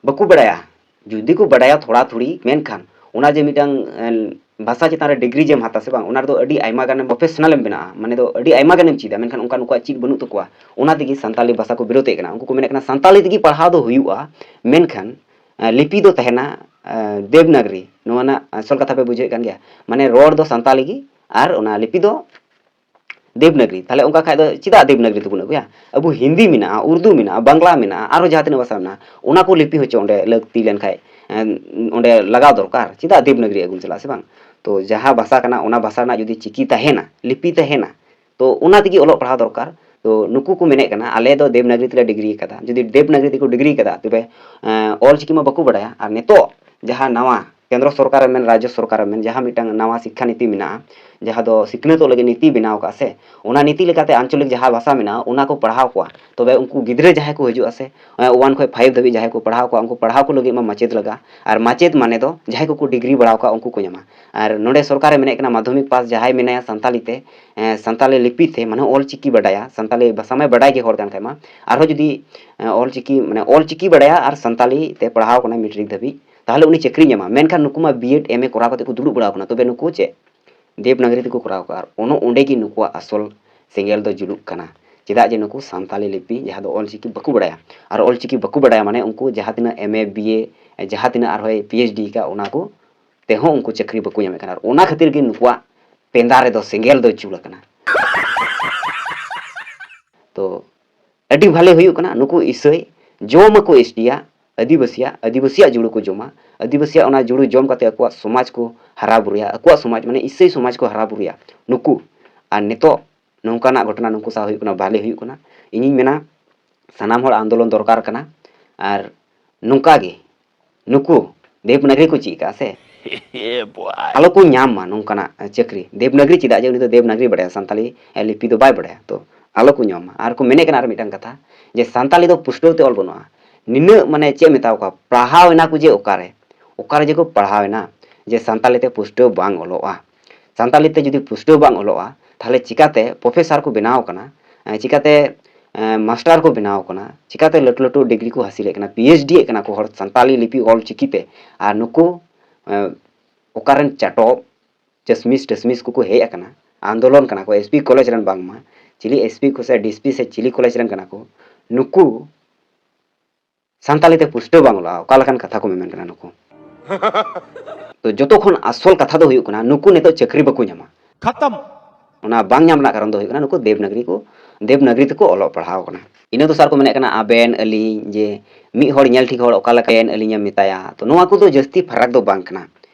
ᱵᱟᱠᱚ ᱵᱟᱲᱟᱭᱟ᱾ ᱡᱩᱫᱤ ᱠᱚ ᱵᱟᱲᱟᱭᱟ ᱛᱷᱚᱲᱟ ᱛᱷᱩᱲᱤ, ᱢᱮᱱᱠᱷᱟᱱ ᱚᱱᱟ ᱡᱮ ᱢᱤᱫᱴᱟᱝ, ᱮ, ᱵᱷᱟᱥᱟ ᱪᱮᱛᱟᱱ ᱨᱮ ᱰᱤᱜᱽᱨᱤ ᱡᱮᱢ ᱦᱟᱛᱟ ᱥᱮ ᱵᱟᱝ, ᱚᱱᱟ ᱨᱮᱫᱚ ᱟᱹᱰᱤ ᱟᱭᱢᱟ ᱜᱟᱱᱮᱢ professional ᱮᱢ ᱵᱮᱱᱟᱜᱼᱟ, ᱢᱟᱱᱮ ᱫᱚ ᱟᱹᱰᱤ ᱟᱭᱢᱟ ᱜᱟᱱᱮᱢ ᱪᱮᱫᱟ, ᱢᱮᱱᱠᱷᱟᱱ ᱚᱱᱠᱟ ᱱᱩᱠᱩᱣᱟᱜ ᱪᱮᱫ ᱵᱟᱹᱱᱩᱜ ᱛᱟᱠᱚᱣᱟ᱾ ᱚᱱᱟ ᱛᱮᱜᱮ ᱥᱟᱱᱛᱟᱞᱤ ᱵᱷᱟᱥᱟ ᱠᱚ ᱵᱤᱨᱳᱫᱮᱫ ᱠᱟᱱᱟ᱾ ᱩᱱᱠᱩ ᱠᱚ ᱢᱮᱱᱮᱫ ᱠᱟᱱᱟ ᱥᱟᱱᱛᱟᱞᱤ ᱛᱮᱜᱮ ᱯᱟᱲᱦᱟᱣ ᱫᱚ ᱦᱩᱭᱩᱜᱼᱟ, ᱢᱮᱱᱠᱷᱟᱱ, ᱮ, ᱞᱤᱯᱤ ᱫᱚ ᱛᱟᱦᱮᱱᱟ, ᱮ, ᱫᱮᱵᱽᱱᱟᱜᱽᱨᱤ᱾ ᱱᱚᱣᱟ ᱨᱮᱱᱟᱜ ᱟᱥᱚᱞ ᱠᱟᱛᱷᱟ ᱯᱮ ᱵᱩᱡᱷᱟᱹᱣᱮᱫ ᱠᱟᱱ ᱜᱮᱭᱟ, ᱢᱟᱱᱮ ᱨᱚᱲ ᱫᱚ ᱥᱟᱱᱛᱟᱞᱤ ᱜᱮ ᱟᱨ ᱚᱱᱟ ᱞᱤᱯᱤ ᱫᱚ ᱫᱮᱵᱽᱱᱟᱜᱽᱨᱤ᱾ ᱛᱟᱦᱞᱮ ᱚᱱᱠᱟ ᱠᱷᱟᱡ ᱫᱚ ᱪᱮᱫᱟᱜ ᱫᱮᱵᱽᱱᱟᱜᱽᱨᱤ ᱛᱮᱵᱚᱱ ᱟᱹᱜᱩᱭᱟ? ᱟᱵᱚ ᱦᱤᱱᱫᱤ ᱢᱮᱱᱟᱜᱼᱟ, ᱩᱨᱫᱩ ᱢᱮᱱᱟᱜᱼᱟ, ᱵᱟᱝᱞᱟ ᱢᱮᱱᱟᱜᱼᱟ, ᱟᱨᱦᱚᱸ ᱡᱟᱦᱟᱸ ᱛᱤᱱᱟᱹᱜ ᱵᱷᱟᱥᱟ ᱢᱮᱱᱟᱜᱼᱟ, ᱚᱱᱟ ᱠᱚ ᱞᱤᱯᱤ ᱦᱚᱪᱚ ᱚᱸᱰᱮ ᱞᱟᱹᱠᱛᱤ ᱞᱮᱱᱠᱷᱟᱡ, ᱮᱸ, ᱚᱸᱰᱮ ᱞᱟᱜᱟᱣ ᱫᱚᱨᱠᱟᱨ᱾ ᱪᱮᱫᱟᱜ ᱫᱮᱵᱽᱱᱟᱜᱽᱨᱤ ᱟᱹᱜᱩᱢ ᱪᱟᱞᱟᱜᱼᱟ ᱥᱮ ᱵᱟᱝ? ᱛᱚ ᱡᱟᱦᱟᱸ ᱵᱷᱟᱥᱟ ᱠᱟᱱᱟ, ᱚᱱᱟ ᱵᱷᱟᱥᱟ ᱨᱮᱱᱟᱜ ᱡᱩᱫᱤ ᱪᱤᱠᱤ ᱛᱟᱦᱮᱱᱟ, ᱞᱤᱯᱤ ᱛᱟᱦᱮᱱᱟ, ᱛᱚ ᱚᱱᱟ ᱛᱮᱜᱮ ᱚᱞᱚᱜ ᱯᱟᱲᱦᱟᱣ ᱫᱚᱨᱠᱟᱨ᱾ ᱛᱚ ᱱᱩᱠᱩ ᱠᱚ ᱢᱮᱱᱮᱫ ᱠᱟᱱᱟ, ᱟᱞᱮ ᱫᱚ ᱫᱮᱵᱽᱱᱟᱜᱽᱨᱤ ᱛᱮᱞᱮ ᱰᱤᱜᱽᱨᱤ ᱟᱠᱟᱫᱟ᱾ ᱡᱩᱫᱤ ᱫᱮᱵᱽᱱᱟᱜᱽᱨᱤ ᱛᱮᱠᱚ ᱰᱤᱜᱽᱨᱤ ᱟᱠᱟᱫᱟ, ᱛᱚᱵᱮ, ᱮᱸ, ᱚᱞ ᱪᱤᱠᱤ ᱢᱟ ᱵᱟᱠᱚ ᱵᱟᱲᱟᱭᱟ᱾ ᱟᱨ ᱱᱤᱛᱚᱜ ᱡᱟᱦᱟᱸ ᱱᱟᱣᱟ ᱠᱮᱱᱫᱨᱚ ᱥᱚᱨᱠᱟᱨᱮᱢ ᱢᱮᱱ, ᱨᱟᱡᱽᱡᱚ ᱥᱚᱨᱠᱟᱨᱮᱢ ᱢᱮᱱ, ᱡᱟᱦᱟᱸ ᱢᱤᱫᱴᱟᱝ ᱱᱟᱣᱟ ᱥᱤᱠᱠᱷᱟ ᱱᱤᱛᱤ ᱢᱮᱱᱟᱜᱼᱟ, ᱡᱟᱦᱟᱸ ᱫᱚ ᱥᱤᱠᱷᱱᱟᱹᱛᱚᱜ ᱞᱟᱹᱜᱤᱫ ᱱᱤᱛᱤ ᱵᱮᱱᱟᱣ ᱟᱠᱟᱫ ᱥᱮ, ᱚᱱᱟ ᱱᱤᱛᱤ ᱞᱮᱠᱟᱛᱮ ᱟᱧᱪᱚᱞᱤᱠ ᱡᱟᱦᱟᱸ ᱵᱷᱟᱥᱟ ᱢᱮᱱᱟᱜᱼᱟ, ᱚᱱᱟ ᱠᱚ ᱯᱟᱲᱦᱟᱣ ᱠᱚᱣᱟ, ᱛᱚᱵᱮ ᱩᱱᱠᱩ ᱜᱤᱫᱽᱨᱟᱹ ᱡᱟᱦᱟᱸᱭ ᱠᱚ ᱦᱤᱡᱩᱜᱼᱟ ᱥᱮ, one ᱠᱷᱚᱱ five ᱫᱷᱟᱹᱵᱤᱡ ᱡᱟᱦᱟᱸᱭ ᱠᱚ ᱯᱟᱲᱦᱟᱣ ᱠᱚᱣᱟ, ᱩᱱᱠᱩ ᱯᱟᱲᱦᱟᱣ ᱠᱚ ᱞᱟᱹᱜᱤᱫ ᱢᱟ ᱢᱟᱪᱮᱫ ᱞᱟᱜᱟᱜᱼᱟ᱾ ᱟᱨ ᱢᱟᱪᱮᱫ ᱢᱟᱱᱮ ᱫᱚ ᱡᱟᱦᱟᱸᱭ ᱠᱚᱠᱚ ᱰᱤᱜᱽᱨᱤ ᱵᱟᱲᱟᱣ ᱠᱟᱜ, ᱩᱱᱠᱩ ᱠᱚ ᱧᱟᱢᱟ᱾ ᱟᱨ ᱱᱚᱰᱮ ᱥᱚᱨᱠᱟᱨᱮ ᱢᱮᱱᱮᱫ ᱠᱟᱱᱟ, ᱢᱟᱫᱽᱫᱷᱚᱢᱤᱠ ᱯᱟᱥ ᱡᱟᱦᱟᱸᱭ ᱢᱮᱱᱟᱭᱟ ᱥᱟᱱᱛᱟᱞᱤ ᱛᱮ, ᱮᱸ, ᱥᱟᱱᱛᱟᱞᱤ ᱞᱤᱯᱤ ᱛᱮ, ᱢᱟᱱᱮ ᱚᱞ ᱪᱤᱠᱤ ᱵᱟᱰᱟᱭᱟ, ᱥᱟᱱᱛᱟᱞᱤ ᱵᱷᱟᱥᱟ ᱢᱟᱭ ᱵᱟᱰᱟᱭ ᱜᱮ ᱦᱚᱲ ᱠᱟᱱ ᱠᱷᱟᱡ ᱢᱟ, ᱟᱨᱦᱚᱸ ᱡᱩᱫᱤ, ᱮᱸ, ᱚᱞ ᱪᱤᱠᱤ, ᱢᱟᱱᱮ ᱚᱞ ᱪᱤᱠᱤ ᱵᱟᱰᱟᱭᱟ ᱟᱨ ᱥᱟᱱᱛᱟᱞᱤ ᱛᱮ ᱯᱟᱲᱦᱟᱣ ᱠᱟᱱᱟᱭ ᱢᱮᱴᱨᱤᱠ ᱫᱷᱟᱹᱵᱤᱡ, ᱛᱟᱦᱚᱞᱮ ᱩᱱᱤ ᱪᱟᱹᱠᱨᱤ ᱧᱟᱢᱟ᱾ ᱢᱮᱱᱠᱷᱟᱱ ᱱᱩᱠᱩ ᱢᱟ B.Ed, M.A ᱠᱚᱨᱟᱣ ᱠᱟᱛᱮ ᱠᱚ ᱫᱩᱲᱩᱵ ᱵᱟᱲᱟᱣ ᱠᱟᱱᱟ, ᱛᱚᱵᱮ ᱱᱩᱠᱩ ᱪᱮᱫ ᱫᱮᱵᱽᱱᱟᱜᱽᱨᱤ ᱛᱮᱠᱚ ᱠᱚᱨᱟᱣ ᱠᱟᱜᱼᱟ? ᱟᱨ ᱚᱱᱚ ᱚᱸᱰᱮ ᱜᱮ ᱱᱩᱠᱩᱣᱟᱜ ᱟᱥᱚᱞ ᱥᱮᱸᱜᱮᱞ ᱫᱚ ᱡᱩᱞᱩᱜ ᱠᱟᱱᱟ᱾ ᱪᱮᱫᱟᱜ ᱡᱮ ᱱᱩᱠᱩ ᱥᱟᱱᱛᱟᱞᱤ ᱞᱤᱯᱤ, ᱡᱟᱦᱟᱸ ᱫᱚ ᱚᱞ ᱪᱤᱠᱤ ᱵᱟᱠᱚ ᱵᱟᱲᱟᱭᱟ᱾ ᱟᱨ ᱚᱞ ᱪᱤᱠᱤ ᱵᱟᱠᱚ ᱵᱟᱲᱟᱭᱟ, ᱢᱟᱱᱮ ᱩᱱᱠᱩ ᱡᱟᱦᱟᱸ ᱛᱤᱱᱟᱹᱜ M.A, B.A, ᱡᱟᱦᱟᱸ ᱛᱤᱱᱟᱹᱜ ᱟᱨᱦᱚᱸᱭ PhD ᱠᱟᱜ, ᱚᱱᱟ ᱠᱚ ᱛᱮᱦᱚᱸ ᱩᱱᱠᱩ ᱪᱟᱹᱠᱨᱤ ᱵᱟᱠᱚ ᱧᱟᱢᱮᱫ ᱠᱟᱱᱟ᱾ ᱟᱨ ᱚᱱᱟ ᱠᱷᱟᱹᱛᱤᱨ ᱜᱮ ᱱᱩᱠᱩᱣᱟᱜ ᱯᱮᱸᱫᱟ ᱨᱮᱫᱚ ᱥᱮᱸᱜᱮᱞ ᱫᱚ ᱡᱩᱞ ᱟᱠᱟᱱᱟ᱾ ᱛᱚ ᱟᱹᱰᱤ ᱵᱷᱟᱞᱮ ᱦᱩᱭᱩᱜ ᱠᱟᱱᱟ, ᱱᱩᱠᱩ ᱤᱥᱟᱹᱭ ᱡᱚᱢᱟᱠᱚ ST ᱭᱟᱜ, ᱟᱹᱫᱤᱵᱟᱹᱥᱤᱭᱟᱜ, ᱟᱹᱫᱤᱵᱟᱹᱥᱤᱭᱟᱜ ᱡᱩᱲᱩ ᱠᱚ ᱡᱚᱢᱟ, ᱟᱹᱫᱤᱵᱟᱹᱥᱤᱭᱟᱜ ᱚᱱᱟ ᱡᱩᱲᱩ ᱡᱚᱢ ᱠᱟᱛᱮ ᱟᱠᱚᱣᱟᱜ ᱥᱚᱢᱟᱡᱽ ᱠᱚ ᱦᱟᱨᱟ ᱵᱩᱨᱩᱭᱟ, ᱟᱠᱚᱣᱟᱜ ᱥᱚᱢᱟᱡᱽ ᱢᱟᱱᱮ ᱤᱥᱟᱹᱭ ᱥᱚᱢᱟᱡᱽ ᱠᱚ ᱦᱟᱨᱟ ᱵᱩᱨᱩᱭᱟ ᱱᱩᱠᱩ᱾ ᱟᱨ ᱱᱤᱛᱚᱜ ᱱᱚᱝᱠᱟᱱᱟᱜ ᱜᱷᱚᱴᱚᱱᱟ ᱱᱩᱠᱩ ᱥᱟᱶ ᱦᱩᱭᱩᱜ ᱠᱟᱱᱟ, ᱵᱷᱟᱞᱮ ᱦᱩᱭᱩᱜ ᱠᱟᱱᱟ᱾ ᱤᱧᱤᱧ ᱢᱮᱱᱟ, ᱥᱟᱱᱟᱢ ᱦᱚᱲ ᱟᱱᱫᱳᱞᱚᱱ ᱫᱚᱨᱠᱟᱨ ᱠᱟᱱᱟ᱾ ᱟᱨ ᱱᱚᱝᱠᱟ ᱜᱮ ᱱᱩᱠᱩ ᱫᱮᱵᱽᱱᱟᱜᱽᱨᱤ ᱠᱚ ᱪᱮᱫ ᱠᱟᱜᱼᱟ ᱥᱮ, Yeah, boy. ᱟᱞᱚ ᱠᱚ ᱧᱟᱢ ᱢᱟ ᱱᱚᱝᱠᱟᱱᱟᱜ ᱪᱟᱹᱠᱨᱤ᱾ ᱫᱮᱵᱽᱱᱟᱜᱽᱨᱤ ᱪᱮᱫᱟᱜ ᱡᱮ ᱩᱱᱤ ᱫᱚ ᱫᱮᱵᱽᱱᱟᱜᱽᱨᱤ ᱵᱟᱲᱟᱭᱟ, ᱥᱟᱱᱛᱟᱞᱤ ᱞᱤᱯᱤ ᱫᱚ ᱵᱟᱭ ᱵᱟᱲᱟᱭᱟ᱾ ᱛᱚ ᱟᱞᱚ ᱠᱚ ᱧᱟᱢ ᱢᱟ᱾ ᱟᱨ ᱠᱚ ᱢᱮᱱᱮᱫ ᱠᱟᱱᱟ ᱟᱨ ᱢᱤᱫᱴᱟᱝ ᱠᱟᱛᱷᱟ, ᱡᱮ ᱥᱟᱱᱛᱟᱞᱤ ᱫᱚ ᱯᱩᱥᱴᱟᱹᱣ ᱛᱮ ᱚᱞ ᱵᱟᱹᱱᱩᱜᱼᱟ᱾ ᱱᱤᱱᱟᱹᱜ ᱢᱟᱱᱮ ᱪᱮᱫ ᱢᱮᱛᱟᱣ ᱠᱚᱣᱟ, ᱯᱟᱲᱦᱟᱣ ᱮᱱᱟ ᱠᱚ ᱡᱮ ᱚᱠᱟᱨᱮ, ᱚᱠᱟᱨᱮ ᱡᱮ ᱠᱚ ᱯᱟᱲᱦᱟᱣ ᱮᱱᱟ ᱡᱮ ᱥᱟᱱᱛᱟᱞᱤ ᱛᱮ ᱯᱩᱥᱴᱟᱹᱣ ᱵᱟᱝ ᱚᱞᱚᱜᱼᱟ᱾ ᱥᱟᱱᱛᱟᱞᱤ ᱛᱮ ᱡᱩᱫᱤ ᱯᱩᱥᱴᱟᱹᱣ ᱵᱟᱝ ᱚᱞᱚᱜᱼᱟ, ᱛᱟᱦᱚᱞᱮ ᱪᱤᱠᱟᱛᱮ ᱯᱨᱚᱯᱷᱮᱥᱟᱨ ᱠᱚ ᱵᱮᱱᱟᱣ ᱠᱟᱱᱟ, ᱮᱸ, ᱪᱤᱠᱟᱛᱮ, ᱮᱸ, ᱢᱟᱥᱴᱟᱨ ᱠᱚ ᱵᱮᱱᱟᱣ ᱠᱟᱱᱟ, ᱪᱤᱠᱟᱛᱮ ᱞᱟᱹᱴᱩ ᱞᱟᱹᱴᱩ ᱰᱤᱜᱽᱨᱤ ᱠᱚ ᱦᱟᱹᱥᱤᱞᱮᱫ ᱠᱟᱱᱟ, ᱯᱤ ᱮᱭᱤᱪ ᱰᱤ ᱮᱫ ᱠᱟᱱᱟ ᱠᱚ ᱦᱚᱲ ᱥᱟᱱᱛᱟᱞᱤ ᱞᱤᱯᱤ ᱚᱞ ᱪᱤᱠᱤ ᱛᱮ, ᱟᱨ ᱱᱩᱠᱩ, ᱮᱸ, ᱚᱠᱟᱨᱮᱱ ᱪᱟᱴᱚᱵ ᱪᱟᱥᱢᱤᱥ ᱴᱟᱥᱢᱤᱥ ᱠᱚᱠᱚ ᱦᱮᱡ ᱟᱠᱟᱱᱟ, ᱟᱱᱫᱳᱞᱚᱱ ᱠᱟᱱᱟ ᱠᱚ, ᱮᱥ ᱯᱤ ᱠᱚᱞᱮᱡᱽ ᱨᱮᱱ ᱵᱟᱝᱢᱟ, ᱪᱤᱞᱤ ᱮᱥ ᱯᱤ ᱠᱚ ᱥᱮ ᱰᱤ ᱮᱥ ᱯᱤ ᱥᱮ ᱪᱤᱞᱤ ᱠᱚᱞᱮᱡᱽ ᱨᱮᱱ ᱠᱟᱱᱟ ᱠᱚ, ᱱᱩᱠᱩ ᱥᱟᱱᱛᱟᱞᱤ ᱛᱮ ᱯᱩᱥᱴᱟᱹᱣ ᱵᱟᱝ ᱚᱞᱚᱜᱼᱟ, ᱚᱠᱟ ᱞᱮᱠᱟᱱ ᱠᱟᱛᱷᱟ ᱠᱚ ᱢᱮᱢᱮᱱ ᱠᱟᱱᱟ ᱱᱩᱠᱩ? ᱛᱚ ᱡᱚᱛᱚ ᱠᱷᱚᱱ ᱟᱥᱚᱞ ᱠᱟᱛᱷᱟ ᱫᱚ ᱦᱩᱭᱩᱜ ᱠᱟᱱᱟ, ᱱᱩᱠᱩ ᱱᱤᱛᱚᱜ ᱪᱟᱹᱠᱨᱤ ᱵᱟᱠᱚ ᱧᱟᱢᱟ᱾ ᱠᱷᱟᱛᱟᱢ᱾ ᱚᱱᱟ ᱵᱟᱝ ᱧᱟᱢ ᱨᱮᱱᱟᱜ ᱠᱟᱨᱚᱱ ᱫᱚ ᱦᱩᱭᱩᱜ ᱠᱟᱱᱟ, ᱱᱩᱠᱩ ᱫᱮᱵᱽᱱᱟᱜᱽᱨᱤ ᱠᱚ, ᱫᱮᱵᱽᱱᱟᱜᱽᱨᱤ ᱛᱮᱠᱚ ᱚᱞᱚᱜ ᱯᱟᱲᱦᱟᱣ ᱠᱟᱱᱟ᱾ ᱤᱱᱟᱹ ᱫᱚᱥᱟᱨ ᱠᱚ ᱢᱮᱱᱮᱫ ᱠᱟᱱᱟ, ᱟᱵᱮᱱ ᱟᱹᱞᱤᱧ ᱡᱮ ᱢᱤᱫ ᱦᱚᱲ ᱧᱮᱞ ᱴᱷᱤᱠ ᱦᱚᱲ ᱚᱠᱟ ᱞᱮᱠᱟ ᱟᱹᱞᱤᱧᱮ ᱢᱮᱛᱟᱭᱟ, ᱛᱚ ᱱᱚᱣᱟ ᱠᱚᱫᱚ ᱡᱟᱹᱥᱛᱤ ᱯᱷᱟᱨᱟᱠ ᱫᱚ ᱵᱟᱝ ᱠᱟᱱᱟ᱾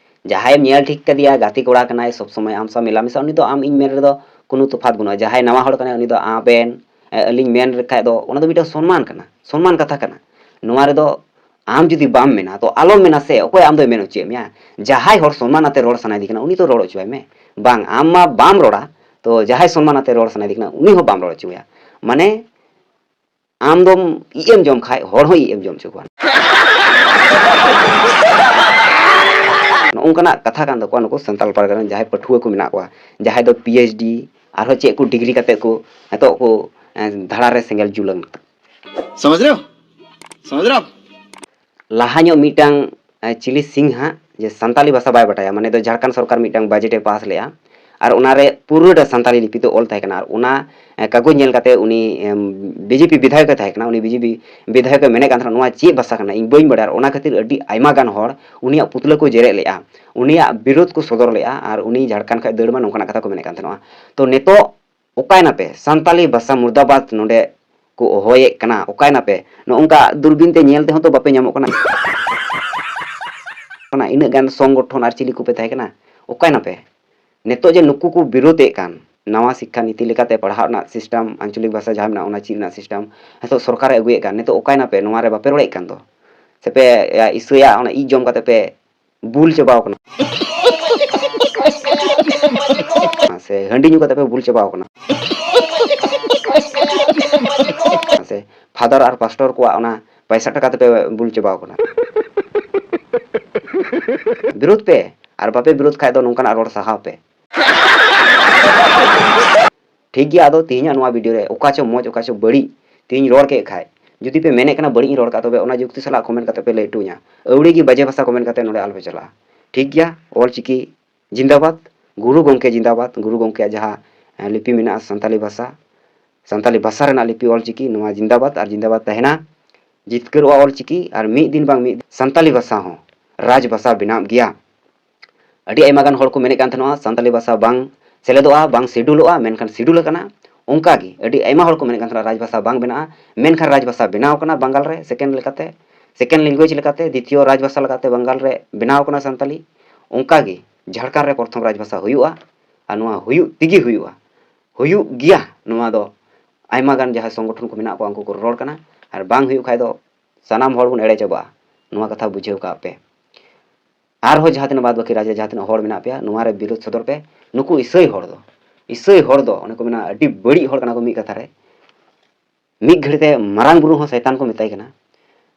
ᱡᱟᱦᱟᱸᱭᱮᱢ ᱧᱮᱞ ᱴᱷᱤᱠ ᱠᱟᱫᱮᱭᱟ, ᱜᱟᱛᱮ ᱠᱚᱲᱟ ᱠᱟᱱᱟᱭ, ᱥᱚᱵᱽ ᱥᱚᱢᱚᱭ ᱟᱢ ᱥᱟᱶ ᱢᱮᱞᱟ ᱢᱮᱥᱟ, ᱩᱱᱤ ᱫᱚ ᱟᱢ ᱤᱧ ᱢᱮᱱ ᱨᱮᱫᱚ ᱠᱳᱱᱳ ᱛᱚᱯᱷᱟᱛ ᱵᱟᱹᱱᱩᱜᱼᱟ᱾ ᱡᱟᱦᱟᱸᱭ ᱱᱟᱣᱟ ᱦᱚᱲ ᱠᱟᱱᱟᱭ, ᱩᱱᱤ ᱫᱚ ᱟᱵᱮᱱ, ᱮ, ᱟᱹᱞᱤᱧ ᱢᱮᱱ ᱞᱮᱠᱷᱟᱡ ᱫᱚ ᱚᱱᱟ ᱫᱚ ᱢᱤᱫᱴᱟᱝ ᱥᱚᱱᱢᱟᱱ ᱠᱟᱱᱟ, ᱥᱚᱱᱢᱟᱱ ᱠᱟᱛᱷᱟ ᱠᱟᱱᱟ᱾ ᱱᱚᱣᱟ ᱨᱮᱫᱚ ᱟᱢ ᱡᱩᱫᱤ ᱵᱟᱢ ᱢᱮᱱᱟ, ᱛᱚ ᱟᱞᱚᱢ ᱢᱮᱱᱟ ᱥᱮ, ᱚᱠᱚᱭ ᱟᱢ ᱫᱚᱭ ᱢᱮᱱ ᱦᱚᱪᱚᱭᱮᱫ ᱢᱮᱭᱟ? ᱡᱟᱦᱟᱸᱭ ᱦᱚᱲ ᱥᱚᱱᱢᱟᱱ ᱟᱛᱮ ᱨᱚᱲ ᱥᱟᱱᱟᱭᱮᱫᱮ ᱠᱟᱱᱟ, ᱩᱱᱤ ᱛᱚ ᱨᱚᱲ ᱦᱚᱪᱚᱣᱟᱭ ᱢᱮ᱾ ᱵᱟᱝ, ᱟᱢ ᱢᱟ ᱵᱟᱢ ᱨᱚᱲᱟ, ᱛᱚ ᱡᱟᱦᱟᱸᱭ ᱥᱚᱱᱢᱟᱱ ᱟᱛᱮ ᱨᱚᱲ ᱥᱟᱱᱟᱭᱮᱫᱮ ᱠᱟᱱᱟ, ᱩᱱᱤ ᱦᱚᱸ ᱵᱟᱢ ᱨᱚᱲ ᱦᱚᱪᱚᱣᱟᱭᱟ᱾ ᱢᱟᱱᱮ, ᱟᱢ ᱫᱚᱢ ᱤᱡ ᱮᱢ ᱡᱚᱢ ᱠᱷᱟᱡ, ᱦᱚᱲ ᱦᱚᱸ ᱤᱡ ᱮᱢ ᱡᱚᱢ ᱦᱚᱪᱚ ᱠᱚᱣᱟ᱾ ᱱᱚᱜᱼᱚ ᱱᱚᱝᱠᱟᱱᱟᱜ ᱠᱟᱛᱷᱟ ᱠᱟᱱ ᱛᱟᱠᱚᱣᱟ ᱱᱩᱠᱩ ᱥᱟᱱᱛᱟᱲ ᱯᱟᱨᱜᱟᱱᱟ ᱨᱮᱱ ᱡᱟᱦᱟᱸᱭ ᱯᱟᱹᱴᱷᱩᱣᱟᱹ ᱠᱚ ᱢᱮᱱᱟᱜ ᱠᱚᱣᱟ, ᱡᱟᱦᱟᱸᱭ ᱫᱚ ᱯᱤ ᱮᱭᱤᱪ ᱰᱤ ᱟᱨᱦᱚᱸ ᱪᱮᱫ ᱠᱚ ᱰᱤᱜᱽᱨᱤ ᱠᱟᱛᱮ ᱠᱚ ᱱᱤᱛᱚᱜ ᱠᱚ, ᱮᱸ, ᱫᱷᱟᱲᱟ ᱨᱮ ᱥᱮᱸᱜᱮᱞ ᱡᱩᱞ ᱟᱠᱟᱱᱟ᱾ समझ रहे हो? समझ रहे हो आप? ᱞᱟᱦᱟ ᱧᱚᱜ ᱢᱤᱫᱴᱟᱝ, ᱮ, ᱪᱤᱞᱤ ᱥᱤᱝ ᱦᱟᱸᱜ, ᱡᱮ ᱥᱟᱱᱛᱟᱞᱤ ᱵᱷᱟᱥᱟ ᱵᱟᱭ ᱵᱟᱰᱟᱭᱟ, ᱢᱟᱱᱮ ᱫᱚ ᱡᱷᱟᱲᱠᱷᱚᱸᱰ ᱥᱚᱨᱠᱟᱨ ᱢᱤᱫᱴᱟᱝ ᱵᱟᱡᱮᱴ ᱮ ᱯᱟᱥ ᱞᱮᱜᱼᱟ, ᱟᱨ ᱚᱱᱟᱨᱮ ᱯᱩᱨᱟᱹᱴᱟ ᱥᱟᱱᱛᱟᱞᱤ ᱞᱤᱯᱤ ᱛᱮ ᱚᱞ ᱛᱟᱦᱮᱸ ᱠᱟᱱᱟ, ᱟᱨ ᱚᱱᱟ, ᱮ, ᱠᱟᱜᱚᱡᱽ ᱧᱮᱞ ᱠᱟᱛᱮ ᱩᱱᱤ, ᱮᱢ, ᱵᱤ ᱡᱮ ᱯᱤ ᱵᱤᱫᱷᱟᱭᱚᱠ ᱮ ᱛᱟᱦᱮᱸ ᱠᱟᱱᱟ, ᱩᱱᱤ ᱵᱤ ᱡᱮ ᱯᱤ ᱵᱤᱫᱷᱟᱭᱚᱠ ᱮ ᱢᱮᱱᱮᱫ ᱠᱟᱱ ᱛᱟᱦᱮᱱᱟ, "ᱱᱚᱣᱟ ᱪᱮᱫ ᱵᱷᱟᱥᱟ ᱠᱟᱱᱟ? ᱤᱧ ᱵᱟᱹᱧ ᱵᱟᱰᱟᱭᱟ", ᱟᱨ ᱚᱱᱟ ᱠᱷᱟᱹᱛᱤᱨ ᱟᱹᱰᱤ ᱟᱭᱢᱟ ᱜᱟᱱ ᱦᱚᱲ ᱩᱱᱤᱭᱟᱜ ᱯᱩᱛᱞᱟᱹ ᱠᱚ ᱡᱮᱨᱮᱫ ᱞᱮᱜᱼᱟ, ᱩᱱᱤᱭᱟᱜ ᱵᱤᱨᱳᱫᱷ ᱠᱚ ᱥᱚᱫᱚᱨ ᱞᱮᱜᱼᱟ, ᱟᱨ ᱩᱱᱤ ᱡᱷᱟᱲᱠᱷᱚᱸᱰ ᱠᱷᱚᱱ ᱫᱟᱹᱲ ᱢᱟ ᱱᱚᱝᱠᱟᱱᱟᱜ ᱠᱟᱛᱷᱟ ᱠᱚ ᱢᱮᱱᱮᱫ ᱠᱟᱱ ᱛᱟᱦᱮᱱᱟ᱾ ᱛᱚ ᱱᱤᱛᱚᱜ ᱚᱠᱟᱭᱱᱟᱯᱮ? ᱥᱟᱱᱛᱟᱞᱤ ᱵᱷᱟᱥᱟ ᱢᱩᱨᱫᱟᱵᱟᱫᱽ ᱱᱚᱰᱮ ᱠᱚ ᱦᱚᱦᱚᱭᱮᱫ ᱠᱟᱱᱟ, ᱚᱠᱟᱭᱱᱟᱯᱮ? ᱱᱚᱜᱼᱚ ᱱᱚᱝᱠᱟ ᱫᱩᱨᱵᱤᱱ ᱛᱮ ᱧᱮᱞ ᱛᱮᱦᱚᱸ ᱛᱚ ᱵᱟᱯᱮ ᱧᱟᱢᱚᱜ ᱠᱟᱱᱟ᱾ ᱠᱟᱱᱟ, ᱤᱱᱟᱹᱜ ᱜᱟᱱ ᱥᱚᱝᱜᱚᱴᱷᱚᱱ ᱟᱨ ᱪᱤᱞᱤ ᱠᱚᱯᱮ ᱛᱟᱦᱮᱸ ᱠᱟᱱᱟ? ᱚᱠᱟᱭᱱᱟᱯᱮ? ᱱᱤᱛᱚᱜ ᱡᱮ ᱱᱩᱠᱩ ᱠᱚ ᱵᱤᱨᱳᱫᱷᱮᱫ ᱠᱟᱱ, ᱱᱟᱣᱟ ᱥᱤᱠᱠᱷᱟ ᱱᱤᱛᱤ ᱞᱮᱠᱟᱛᱮ ᱯᱟᱲᱦᱟᱜ ᱨᱮᱱᱟᱜ system, ᱟᱧᱪᱚᱞᱤᱠ ᱵᱷᱟᱥᱟ ᱡᱟᱦᱟᱸ ᱢᱮᱱᱟᱜᱼᱟ, ᱚᱱᱟ ᱪᱮᱫ ᱨᱮᱱᱟᱜ system, ᱱᱤᱛᱚᱜ ᱥᱚᱨᱠᱟᱨᱮ ᱟᱹᱜᱩᱭᱮᱫ ᱠᱟᱱ, ᱱᱤᱛᱚᱜ ᱚᱠᱟᱭᱱᱟᱯᱮ? ᱱᱚᱣᱟ ᱨᱮ ᱵᱟᱯᱮ ᱨᱚᱲᱮᱫ ᱠᱟᱱ ᱫᱚ? ᱥᱮᱯᱮ, ᱮ, ᱤᱥᱟᱹᱭᱟ, ᱚᱱᱟ ᱤᱡ ᱡᱚᱢ ᱠᱟᱛᱮ ᱯᱮ ᱵᱩᱞ ᱪᱟᱵᱟᱣ ᱠᱟᱱᱟ, ᱥᱮ ᱦᱟᱺᱰᱤ ᱧᱩ ᱠᱟᱛᱮ ᱯᱮ ᱵᱩᱞ ᱪᱟᱵᱟᱣ ᱠᱟᱱᱟ, ᱥᱮ ᱯᱷᱟᱫᱟᱨ ᱟᱨ ᱯᱟᱥᱴᱚᱨ ᱠᱚᱣᱟᱜ ᱚᱱᱟ ᱯᱟᱭᱥᱟ ᱴᱟᱠᱟ ᱛᱮᱯᱮ ᱵᱩᱞ ᱪᱟᱵᱟᱣ ᱠᱟᱱᱟ? ᱵᱤᱨᱳᱫ ᱯᱮ, ᱟᱨ ᱵᱟᱯᱮ ᱵᱤᱨᱳᱫ ᱠᱷᱟᱡ ᱫᱚ ᱱᱚᱝᱠᱟᱱᱟᱜ ᱨᱚᱲ ᱥᱟᱦᱟᱣ ᱯᱮ᱾ ᱴᱷᱤᱠ ᱜᱮᱭᱟ, ᱟᱫᱚ ᱛᱮᱦᱮᱧᱟᱜ ᱱᱚᱣᱟ ᱵᱷᱤᱰᱤᱭᱳ ᱨᱮ ᱚᱠᱟ ᱪᱚ ᱢᱚᱡᱽ, ᱚᱠᱟ ᱪᱚ ᱵᱟᱹᱲᱤᱡ ᱛᱮᱦᱮᱧ ᱨᱚᱲ ᱠᱮᱫ ᱠᱷᱟᱡ, ᱡᱩᱫᱤ ᱯᱮ ᱢᱮᱱᱮᱫ ᱠᱟᱱᱟ ᱵᱟᱹᱲᱤᱡ ᱤᱧ ᱨᱚᱲ ᱠᱟᱜ, ᱛᱚᱵᱮ ᱚᱱᱟ ᱡᱩᱠᱛᱤ ᱥᱟᱞᱟᱜ ᱠᱚᱢᱮᱱᱴ ᱠᱟᱛᱮ ᱯᱮ ᱞᱟᱹᱭ ᱦᱚᱴᱚ ᱟᱹᱧᱟ᱾ ᱟᱹᱣᱲᱤ ᱜᱮ ᱵᱟᱡᱮ ᱵᱷᱟᱥᱟ ᱠᱚᱢᱮᱱᱴ ᱠᱟᱛᱮ ᱱᱚᱰᱮ ᱟᱞᱚᱯᱮ ᱪᱟᱞᱟᱜᱼᱟ᱾ ᱴᱷᱤᱠ ᱜᱮᱭᱟ, ᱚᱞ ᱪᱤᱠᱤ ᱡᱤᱱᱫᱟᱵᱟᱫᱽ, ᱜᱩᱨᱩ ᱜᱚᱢᱠᱮ ᱡᱤᱱᱫᱟᱵᱟᱫᱽ, ᱜᱩᱨᱩ ᱜᱚᱢᱠᱮᱭᱟᱜ ᱡᱟᱦᱟᱸ, ᱮ, ᱞᱤᱯᱤ ᱢᱮᱱᱟᱜᱼᱟ ᱥᱟᱱᱛᱟᱞᱤ ᱵᱷᱟᱥᱟ, ᱥᱟᱱᱛᱟᱞᱤ ᱵᱷᱟᱥᱟ ᱨᱮᱱᱟᱜ ᱞᱤᱯᱤ ᱚᱞ ᱪᱤᱠᱤ, ᱱᱚᱣᱟ ᱡᱤᱱᱫᱟᱵᱟᱫᱽ ᱟᱨ ᱡᱤᱱᱫᱟᱵᱟᱫᱽ ᱛᱟᱦᱮᱱᱟ᱾ ᱡᱤᱛᱠᱟᱹᱨᱚᱜᱼᱟ ᱚᱞ ᱪᱤᱠᱤ, ᱟᱨ ᱢᱤᱫ ᱫᱤᱱ ᱵᱟᱝ ᱢᱤᱫ ᱫᱤᱱ ᱥᱟᱱᱛᱟᱞᱤ ᱵᱷᱟᱥᱟ ᱦᱚᱸ ᱨᱟᱡᱽ ᱵᱷᱟᱥᱟ ᱵᱮᱱᱟᱜ ᱜᱮᱭᱟ᱾ ᱟᱹᱰᱤ ᱟᱭᱢᱟ ᱜᱟᱱ ᱦᱚᱲ ᱠᱚ ᱢᱮᱱᱮᱫ ᱠᱟᱱ ᱛᱟᱦᱮᱱᱟ ᱥᱟᱱᱛᱟᱞᱤ ᱵᱷᱟᱥᱟ ᱵᱟᱝ ᱥᱮᱞᱮᱫᱚᱜᱼᱟ, ᱵᱟᱝ ᱥᱤᱰᱩᱞᱚᱜᱼᱟ, ᱢᱮᱱᱠᱷᱟᱱ ᱥᱤᱰᱩᱞ ᱟᱠᱟᱱᱟ᱾ ᱚᱱᱠᱟ ᱜᱮ ᱟᱹᱰᱤ ᱟᱭᱢᱟ ᱦᱚᱲ ᱠᱚ ᱢᱮᱱᱮᱫ ᱠᱟᱱ ᱛᱟᱦᱮᱱᱟ ᱨᱟᱡᱽ ᱵᱷᱟᱥᱟ ᱵᱟᱝ ᱵᱮᱱᱟᱜᱼᱟ, ᱢᱮᱱᱠᱷᱟᱱ ᱨᱟᱡᱽ ᱵᱷᱟᱥᱟ ᱵᱮᱱᱟᱣ ᱟᱠᱟᱱᱟ ᱵᱟᱝᱜᱟᱞ ᱨᱮ, ᱥᱮᱠᱮᱱᱰ ᱞᱮᱠᱟᱛᱮ, ᱥᱮᱠᱮᱱᱰ ᱞᱮᱝᱜᱩᱭᱮᱡᱽ ᱞᱮᱠᱟᱛᱮ, ᱫᱤᱛᱤᱭᱚ ᱨᱟᱡᱽ ᱵᱷᱟᱥᱟ ᱞᱮᱠᱟᱛᱮ ᱵᱟᱝᱜᱟᱞ ᱨᱮ ᱵᱮᱱᱟᱣ ᱟᱠᱟᱱᱟ ᱥᱟᱱᱛᱟᱞᱤ᱾ ᱚᱱᱠᱟ ᱜᱮ ᱡᱷᱟᱲᱠᱷᱚᱸᱰ ᱨᱮ ᱯᱨᱚᱛᱷᱚᱢ ᱨᱟᱡᱽ ᱵᱷᱟᱥᱟ ᱦᱩᱭᱩᱜᱼᱟ, ᱟᱨ ᱱᱚᱣᱟ ᱦᱩᱭᱩᱜ ᱛᱮᱜᱮ ᱦᱩᱭᱩᱜᱼᱟ, ᱦᱩᱭᱩᱜ ᱜᱮᱭᱟ᱾ ᱱᱚᱣᱟ ᱫᱚ ᱟᱭᱢᱟ ᱜᱟᱱ ᱡᱟᱦᱟᱸᱭ ᱥᱚᱝᱜᱚᱴᱷᱚᱱ ᱠᱚ ᱢᱮᱱᱟᱜ ᱠᱚᱣᱟ, ᱩᱱᱠᱩ ᱠᱚ ᱨᱚᱲ ᱠᱟᱱᱟ, ᱟᱨ ᱵᱟᱝ ᱦᱩᱭᱩᱜ ᱠᱷᱟᱡ ᱫᱚ ᱥᱟᱱᱟᱢ ᱦᱚᱲ ᱵᱚᱱ ᱮᱲᱮ ᱪᱟᱵᱟᱜᱼᱟ᱾ ᱱᱚᱣᱟ ᱠᱟᱛᱷᱟ ᱵᱩᱡᱷᱟᱹᱣ ᱠᱟᱜ ᱯᱮ᱾ ᱟᱨᱦᱚᱸ ᱡᱟᱦᱟᱸ ᱛᱤᱱᱟᱹᱜ ᱵᱟᱫ ᱵᱟᱹᱠᱤ ᱨᱟᱡᱽ ᱨᱮ ᱡᱟᱦᱟᱸ ᱛᱤᱱᱟᱹᱜ ᱦᱚᱲ ᱢᱮᱱᱟᱜ ᱯᱮᱭᱟ, ᱱᱚᱣᱟ ᱨᱮ ᱵᱤᱨᱳᱫ ᱥᱚᱫᱚᱨ ᱯᱮ᱾ ᱱᱩᱠᱩ ᱤᱥᱟᱹᱭ ᱦᱚᱲ ᱫᱚ, ᱤᱥᱟᱹᱭ ᱦᱚᱲ ᱫᱚ ᱚᱱᱮ ᱠᱚ ᱢᱮᱱᱟ ᱟᱹᱰᱤ ᱵᱟᱹᱲᱤᱡ ᱦᱚᱲ ᱠᱟᱱᱟ ᱠᱚ ᱢᱤᱫ ᱠᱟᱛᱷᱟ ᱨᱮ᱾ ᱢᱤᱫ ᱜᱷᱟᱹᱲᱤ ᱛᱮ ᱢᱟᱨᱟᱝ ᱵᱩᱨᱩ ᱦᱚᱸ ᱥᱚᱭᱛᱟᱱ ᱠᱚ ᱢᱮᱛᱟᱭ ᱠᱟᱱᱟ,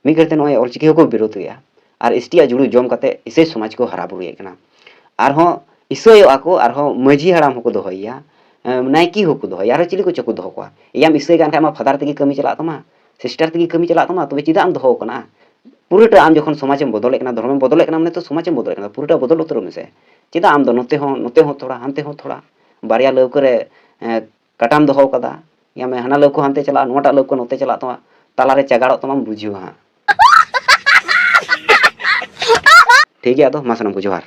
ᱢᱤᱫ ᱜᱷᱟᱹᱲᱤ ᱛᱮ ᱱᱚᱜᱼᱚᱭ ᱚᱞᱪᱤᱠᱤ ᱦᱚᱸᱠᱚ ᱵᱤᱨᱳᱫᱮᱜᱼᱟ᱾ ᱟᱨ ᱮᱥ ᱴᱤ ᱟᱜ ᱡᱩᱲᱩ ᱡᱚᱢ ᱠᱟᱛᱮ ᱤᱥᱟᱹᱭ ᱥᱚᱢᱟᱡᱽ ᱠᱚ ᱦᱟᱨᱟ ᱵᱩᱨᱩᱭᱮᱫ ᱠᱟᱱᱟ᱾ ᱟᱨᱦᱚᱸ ᱤᱥᱟᱹᱭᱚᱜᱼᱟ ᱠᱚ, ᱟᱨᱦᱚᱸ ᱢᱟᱹᱡᱷᱤ ᱦᱟᱲᱟᱢ ᱦᱚᱸᱠᱚ ᱫᱚᱦᱚᱭᱮᱭᱟ, ᱮ, ᱱᱟᱭᱠᱮ ᱦᱚᱸᱠᱚ ᱫᱚᱦᱚᱭᱮᱭᱟ, ᱟᱨᱦᱚᱸ ᱪᱤᱞᱤ ᱠᱚᱪᱚ ᱠᱚ ᱫᱚᱦᱚ ᱠᱚᱣᱟ᱾ ᱮᱭᱟᱢ ᱤᱥᱟᱹᱭ ᱠᱟᱱ ᱠᱷᱟᱡ ᱢᱟ ᱯᱷᱟᱫᱟᱨ ᱛᱮᱜᱮ ᱠᱟᱹᱢᱤ ᱪᱟᱞᱟᱜ ᱛᱟᱢᱟ, ᱥᱤᱥᱴᱟᱨ ᱛᱮᱜᱮ ᱠᱟᱹᱢᱤ ᱪᱟᱞᱟᱜ ᱛᱟᱢᱟ, ᱛᱚᱵᱮ ᱪᱮᱫᱟᱜ ᱮᱢ ᱫᱚᱦᱚ ᱠᱟᱱᱟ? ᱯᱩᱨᱟᱹᱴᱟ ᱟᱢ ᱡᱚᱠᱷᱚᱱ ᱥᱚᱢᱟᱡᱽ ᱮᱢ ᱵᱚᱫᱚᱞᱮᱫ ᱠᱟᱱᱟ, ᱫᱷᱚᱨᱚᱢ ᱮᱢ ᱵᱚᱫᱚᱞᱮᱫ ᱠᱟᱱᱟ, ᱢᱟᱱᱮ ᱛᱚ ᱥᱚᱢᱟᱡᱽ ᱮᱢ ᱵᱚᱫᱚᱞᱮᱫ ᱠᱟᱱᱟ, ᱯᱩᱨᱟᱹᱴᱟ ᱵᱚᱫᱚᱞ ᱩᱛᱟᱹᱨᱚᱜ ᱢᱮᱥᱮ᱾ ᱪᱮᱫᱟᱜ ᱟᱢ ᱫᱚ ᱱᱚᱛᱮ ᱦᱚᱸ, ᱱᱚᱛᱮ ᱦᱚᱸ ᱛᱷᱚᱲᱟ, ᱦᱟᱱᱛᱮ ᱦᱚᱸ ᱛᱷᱚᱲᱟ, ᱵᱟᱨᱭᱟ ᱞᱟᱹᱣᱠᱟᱹ ᱨᱮ, ᱮ, ᱠᱟᱴᱟᱢ ᱫᱚᱦᱚ ᱠᱟᱫᱟ? ᱧᱟᱢᱮ, ᱦᱟᱱᱟ ᱞᱟᱹᱣᱠᱟᱹ ᱦᱟᱱᱛᱮ ᱪᱟᱞᱟᱜᱼᱟ, ᱱᱚᱣᱟᱴᱟᱜ ᱞᱟᱹᱣᱠᱟᱹ ᱱᱚᱛᱮ ᱪᱟᱞᱟᱜ ᱛᱟᱢᱟ, ᱛᱟᱞᱟᱨᱮ ᱪᱟᱜᱟᱲᱚᱜ ᱛᱟᱢᱟᱢ, ᱵᱩᱡᱷᱟᱹᱣᱟ ᱦᱟᱸᱜ᱾ ᱴᱷᱤᱠ ᱜᱮᱭᱟ, ᱟᱫᱚ ᱢᱟ ᱥᱟᱱᱟᱢ ᱠᱚ ᱡᱚᱦᱟᱨ᱾